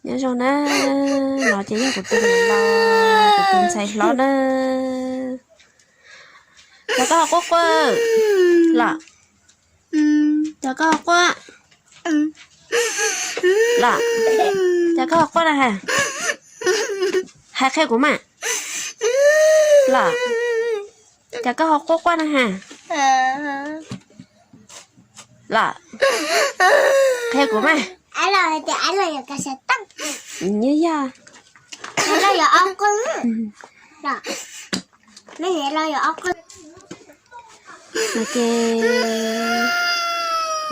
Nyob zoo na, no ces yog kuv tus niam laus, kuv tus ntxhais hlob na. Cas koj ho quaj quaj los? Cas koj ho quaj los? Cas koj ho quaj na has? Hais qhia kuv mas. Los, cas koj ho quaj quaj na has? Los, qhia kuv mas. Nyob yog no ces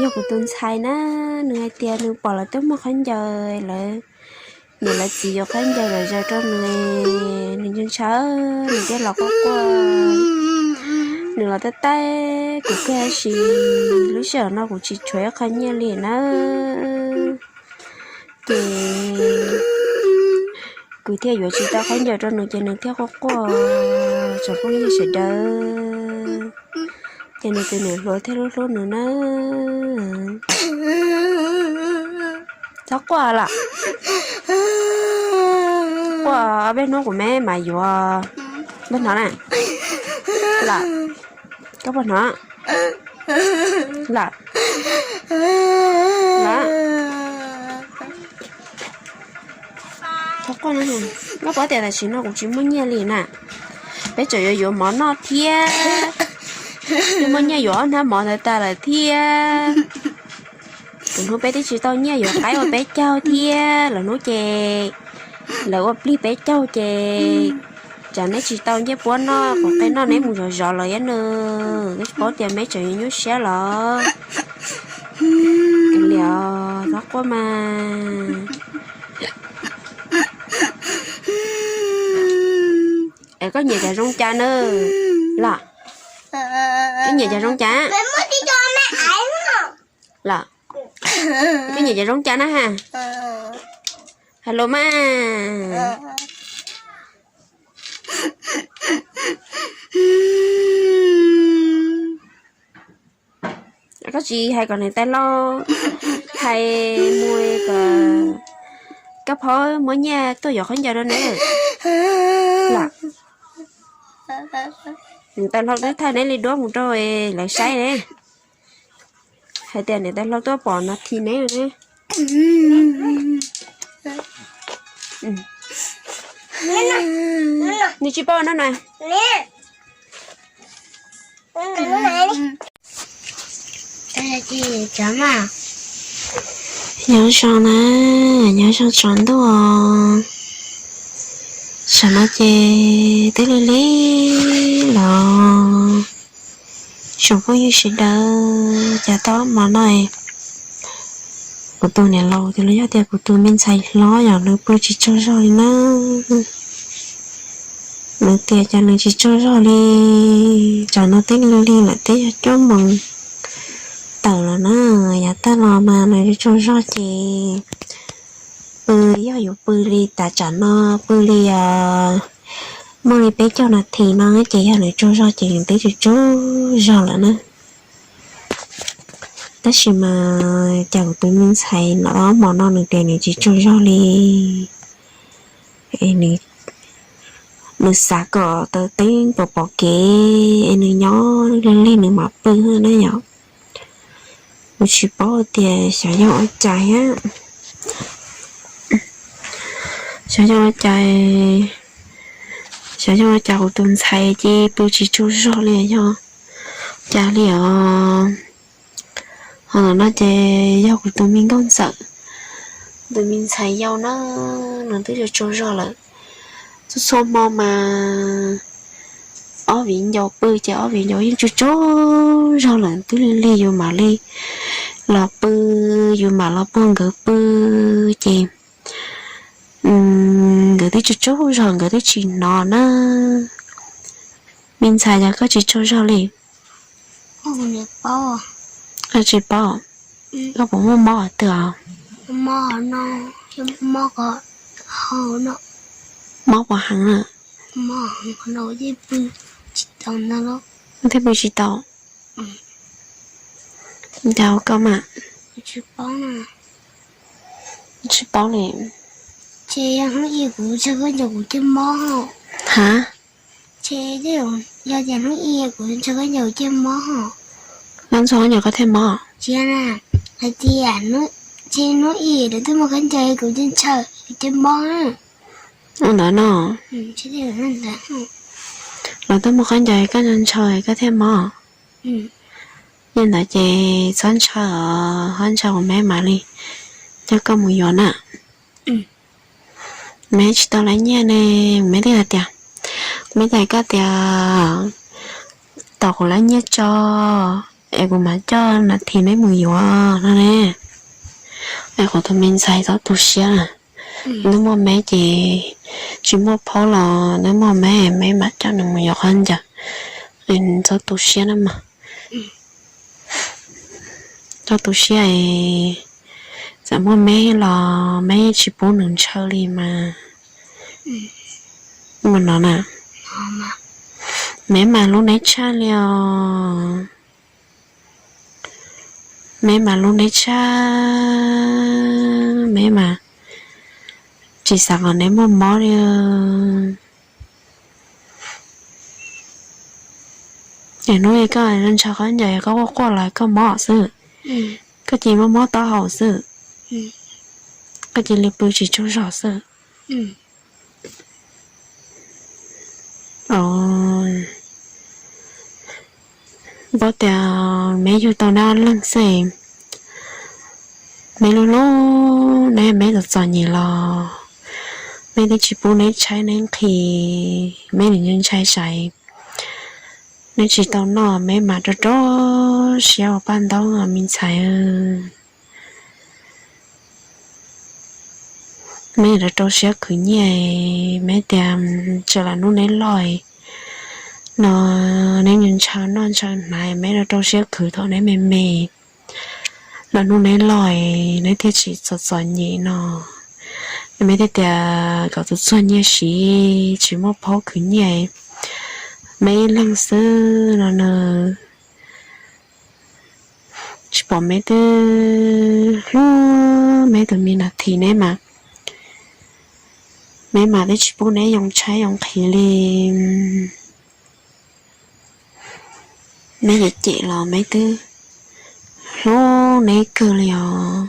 yog kuv tus ntxhais na, nws hais tias nws pom lawv tuaj muag khaub ncaws, lawv niam lawv txiv yuav khaub ncaws lawm zaws rau nws, nws ntshaw ntshaw, nws thiaj los quaj quaj. Nws los taij taij kuv kiag, tab sis lub sij hawm no kuv tsis tshuav ib qho nyiaj li na. Ces kuv thiaj yuav tsis tau khaub ncaws rau nws ces nws thiaj quaj quaj. Tsoom phooj ywg sawv daws, ces nws tus niam hluas thiaj hlub hlub nws na. Txhob quaj los. Quaj ob peb hnub kuv me mas yuav. Puas hnov na? Los, koj puas hnov? Los, los, txhob quaj na. Koj paub tias tam sim no kuv tsis muaj nyiaj li na. Peb tseem yuav yuav mov noj thiab, twb muaj nyiaj yuav ob hnab mov ntawd tas lawm thiab. Lwm hnub peb twb tsis tau nyiaj yuav qaib ua peb caug thiab, lwm hnub ces lawv ua plig peb caug ces tsam neb tsis tau ncej puab noj, quav qe noj neb mus zov zov los yab nws, koj tsis paub tias meb tseem yuav nyuaj siab los. Li os, txhob quaj mas. Es koj nyiam cov zoo cas na? Los, koj nyiam cov zoo cas? Los, koj nyiam cov zoo cas na ha? Hais lus mas. Koj tsis hais kom niam tais laus, hais mus kom koj phaub muab nyiaj tuaj yuav khaub ncaws rau neb. Los, niam tais laus twb thaij neb li duab mus rau lawv saib ne. Hais tias niam tais laus tuaj pom no thi neb ne. Nws tsis paub no na. Nyob zoo na, nyob zoo tsaus ntuj os. Tam no ces twb lig lig los. Tsoom phooj ywg sawv daws, cas tau hmo no kuv tus niam laus tias los yog tias kuv tus me ntxhais hlob yog nws pw tsis tsaug zog li na. Nws tias cas nws tsis tsaug zog li. Tam no twb lig lig lawm, twb yog cuaj moos tawm lawm na. Yav tag los mas nws tsis tsaug zog ces pw, yog yuav pw li tas tsam no pw li muaj li peb caug nas this no ces yog nws tsaug zog ces nws twb tsis tsaug zog lawm na. Tab sis mas cas kuv tus me ntxhais no hmo no nws tias nws tsis tsaug zog li. Nws xav kom taws teeb pom pom kev es nws nyob lig lig nws mam pw na yom. Kuv tsis paub tias xyov yog ua cas thiab. Xyov yog ua cas, xyov yog ua cas kuv tus ntxhais ces pw tsis tsaug zog li yog cas li os. Ho ntawm no ces yog kuv tus me nkauj ntxawm, tus me ntxhais yau na, nws twb tsaug tsaug zog lawm. Txhua txhua hmo mas ob viv ncaus pw ces ob viv ncaus yeej tsaug tsaug zog lawm, twb lig lig yus mam li los pw, yus mam los puag nkawd pw ces nkawd twb tsaug tsaug zog, nkawd twb tsis hnov na. Me ntxhais, yog koj tsis tsaug zog li, koj tsis paub, koj puas muaj mob qhov twg os? Mob puas heev na? Thiaj pw tsis tau. Cas koj mas tsis paub li. Ces yog hnub ib kuv ntshaw khaub ncaws kuv thiaj mob. Ha? Ces yog tias hnub ib kuv ntshaw khaub ncaws kuv thiaj mob. Koj ntshaw khaub ncaws koj thiaj mob? Tsis yog na, hais tias ces hnub ib lawv twb muaj khaub ncaws kuv thiaj ntshaw kuv thiaj mob. Ua ntawd no. Lawv twb muaj khaub ncaws koj ntshaw koj thiaj mob. Yog ntawd ces txhob ntshaw os, txhob ntshaw kuv, meb mam li coj koj mus yuav na. Meb tsis tau lab nyiaj ne, meb twb hais tias, meb hais koj tias tos kuv lab nyiaj tso es kuv mam coj nas this neb mus yuav no ne. Es kuv tus me ntxhais txhob tu siab, neb muaj meb ces tsis muaj phaub los neb muaj meb, meb mam coj nws mus yuav khaub ncaws. Txhob tu siab na mog. Txhob tu siab es txawm muaj meb los meb tsis pub nws ntshaw li mas. Ua no na, meb mas hlub neb tshaj li os. Meb mas hlub neb tshaj, meb mas tsis xav kom neb muaj mob li. Es hnub ib koj ntshaw khaub ncaws koj quaj quaj los koj mob xwb, koj cia li mob mob taub hau xwb, koj cia li pw tsis tsaug zog xwb. Paub tias meb yug tau neb ob leeg xwb, meb hlub hlub neb, meb txom txom nyem los meb twb tsis pub neb tshaib neb nqhis, meb nim ntshai sai. Neb tsis tau noj meb mas rau rau siab ua paj ntaub me ntxhais. Meb rau rau siab khwv nyiaj, meb tias tseem los hnub neb loj no neb ntshaw noj ntshaw hnav, meb rau rau siab khwv thaum neb me me. Los hnub neb loj neb thiaj tsis txom txom nyem no. Meb thiaj tias kom tus txuag nyiaj siv tsis muaj phaub khwv nyiaj. Meb ib leeg xwb no na, tsis pom meb twb hlub meb tus me nas this neb mas, meb mas twb tsis pub neb yoo tshaib yoo nqhis li. Meb cem cem los meb twb hlub neb kawg li os.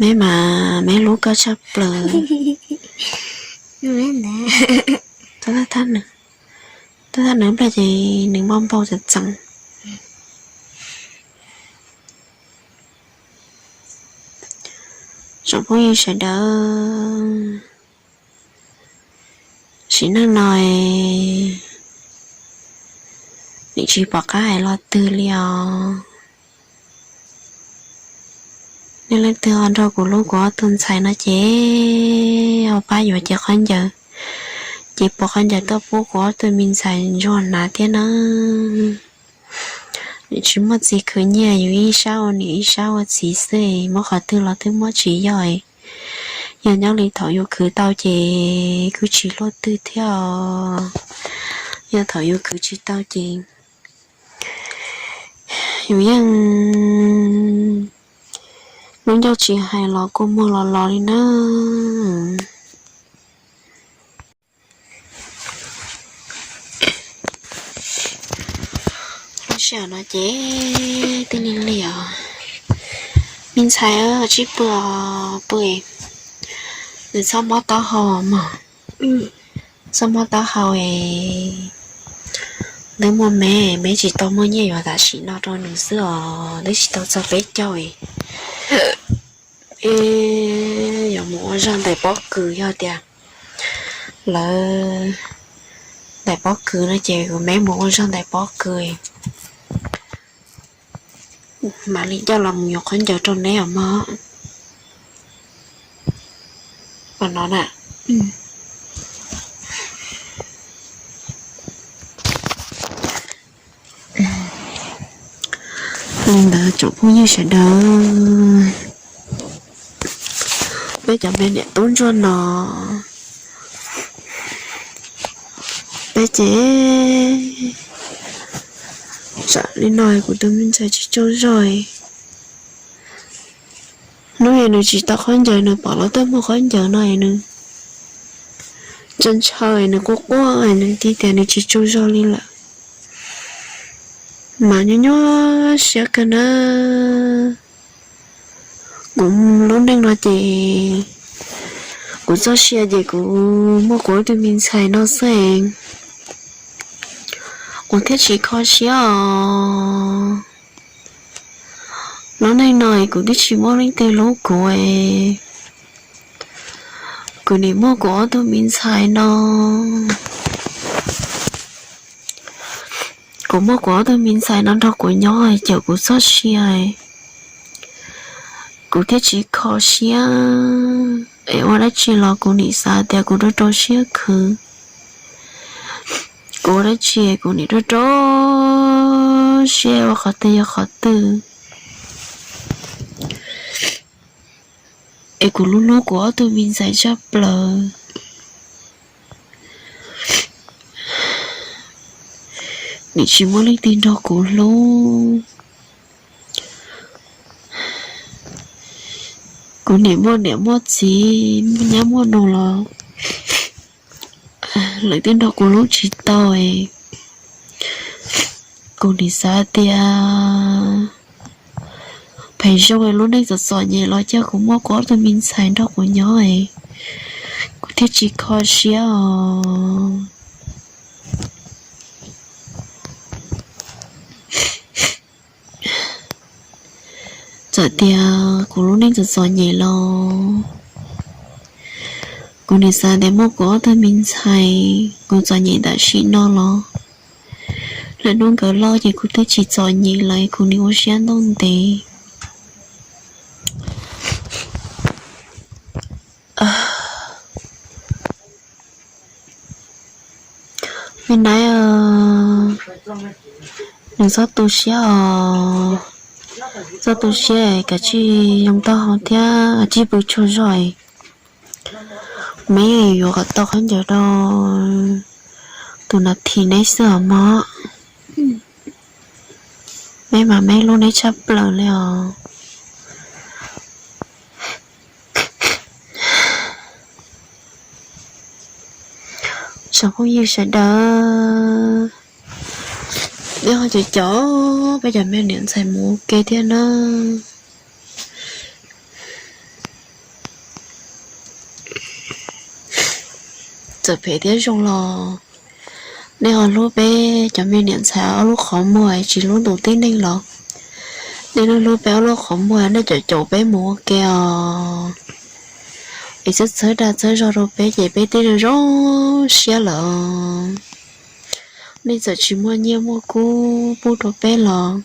Meb mas meb hlub koj tshaj plaws. Tab tab nws nplaj ces nws npau npau txeev txeev. Tsoom phooj ywg sawv daws, sim neej no nim tsis pom qab hais lo twg li os. Nej leej twg ho nrog kuv hlub kuv ob tug ntxhais no ces ho pab yuav cev khaub ncaws, ces puas khaub ncaws tuaj pub kuv ob tug me ntxhais ntsuag hnav thiab na. Nim tsis muaj txiv khwv nyiaj, yus ib sab ua niam ib sab ua txiv xwb, muab qhov twg los twb muab tsis yog. Yog nyob li thaum yus khwv tau ces kuj tsis luaj twg thiab os. Yog thaum yus khwv tsis tau ces yus yeej lub ncauj tsis hais los kua muag los los li na. Lub sij hawm no ces twb lig lig os. Me ntxhais tsib pw, pw, nws txhob mob taub hau mog. Txhob mob taub hau es, twb muaj me, me tsis tau muaj nyiaj yuav tam sim no rau nws xwb os, twb tsis tau txog peb caug es. Es yuav mus ua zog ntais pob kws, yog tias lawv ntais pob kws no ces kuv me mus ua zog ntais pob kws, mam li coj los mus yuav khaub ncaws rau neb os mog. Ua no na. Li ntawd tsoom phooj ywg sawv daws, peb cov me niam tub ntsuag no, peb ces Tsam li no kuv tus me ntxhais tsis tsaug zog. Hnub es nws tsis tau khaub ncaws, nws pom lub teeb meem khaub ncaws no es nws ntshaw ntshaw es nws quaj quaj es nws cia tias nws tsis tsaug zog li lawm. Mas nyuaj nyuaj siab kawg na. Kuv lub neej no ces kuv txoj sia ces kuv muaj kuv ob tug me ntxhais no xwb, kuv thiaj tsis kho siab os. Lub neej no kuv twb tsis muaj leej twg hlub kuv, kuv nim muaj kuv ob tug me ntxhais no. Kuv muaj kuv ob tug me ntxhais no nrog kuv nyob cawm kuv txoj sia, kuv thiaj tsis kho siab. Es ua dab tsi los kuv nim xav tias kuv rau rau siab khwv. Kuv ua dab tsi kuv nim rau rau siab ua qhov twg yog qhov twg. Es kuv hlub hlub kuv ob tug me ntxhais tshaj plaws. Nim tsis muaj leej twg nrog kuv hlub. Kuv nim muaj niam muaj txiv muaj nyab muaj nus los lawv twb nrog kuv hlub tsis tau. Kuv nim xav tias phem zoo lub neej txom txom nyem los cas kuv muaj kuv ob tug me ntxhais nrog kuv nyob, kuv thiaj tsis kho siab os. Txawm tias kuv lub neej txom txom nyem los kuv nim xav tias muaj kuv ob tug me ntxhais, kuv txom nyem tam sim no los lwm hnub nkawd loj ces kuv twb tsis txom nyem lawm kuv nim ua siab ntuj ntev. Me nab, nws txhob tu siab os, txhob tu siab, kav tsij zoo taub hau thiab kav tsij pw tsaug zog. Meb yuav kom tau khaub ncaws rau tus nas this neb xwb os mog. Meb mas meb hlub neb tshaj plaws li os. Tsoom phooj ywg sawv daws, neb ho cov cov peb cov me niam ntxhais mus ua ke thiab na. Txawm phem thiab zoo los nej ho hlub peb cov me niam ntxhais ob lub qhov muag tsis hlub ntus tib neeg los nej hlub hlub peb ob lub qhov muag nej caum caum peb mus ua ke os. Es txhawb txhawb dag txhawb zog rau peb ces peb twb zoo zoo siab lawm. Nej txawm tsis muaj nyiaj muaj kub pub rau peb los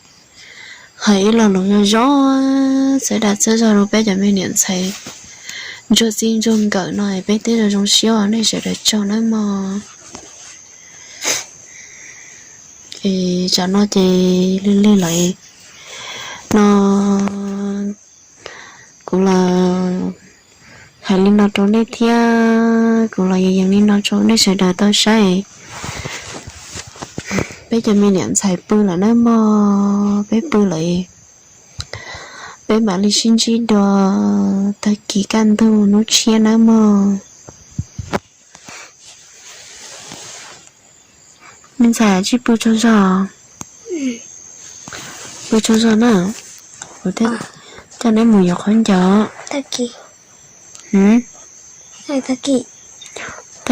hais ib lo lus zoo zoo, txhawb dag txhawb zog rau peb cov me niam ntxhais ntsuag txij ntsuag nkawm no peb twb zoo zoo siab os, nej sawv daws tsaug nawb mog. Es tsam no ces lig lig lawm no kuv los hais li no rau nej thiab kuv los yees yees li no rau nej sawv daws tau saib. Peb cov me niam ntxhais pw lawm nawb mog, peb pw lawm, peb mam li sib ntsib dua tag kis kaj ntug hnub tshiab nawb mog. Me ntxhais tsij pw tsaug zog, pw tsaug zog na, kuv thiaj coj neb mus yuav khaub ncaws. Tag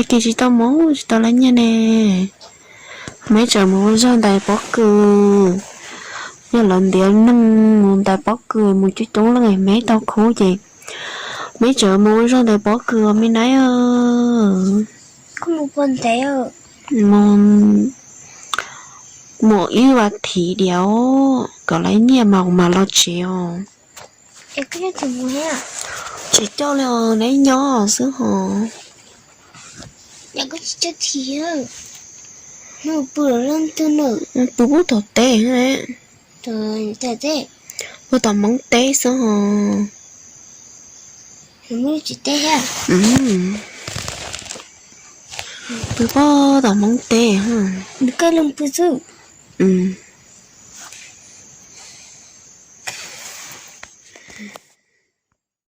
kis tsis tau mus, tsis tau lab nyiaj ne. Meb tseem mus ua zog ntais pob kws, yog lawv ntiav neeg mus ntais pob kws mus coob coob leej es meb tau khub ces meb tseem mus ua zog ntais pob kws os me nab. Mus, mus ib vas thiv diam, kom lab nyiaj mas kuv mam los tsev os. Tsis coj li os, neb nyob xwb hos. Pw pub tom teb, pub tom hmoov teb xwb hos. Pw pub tom hmoov teb.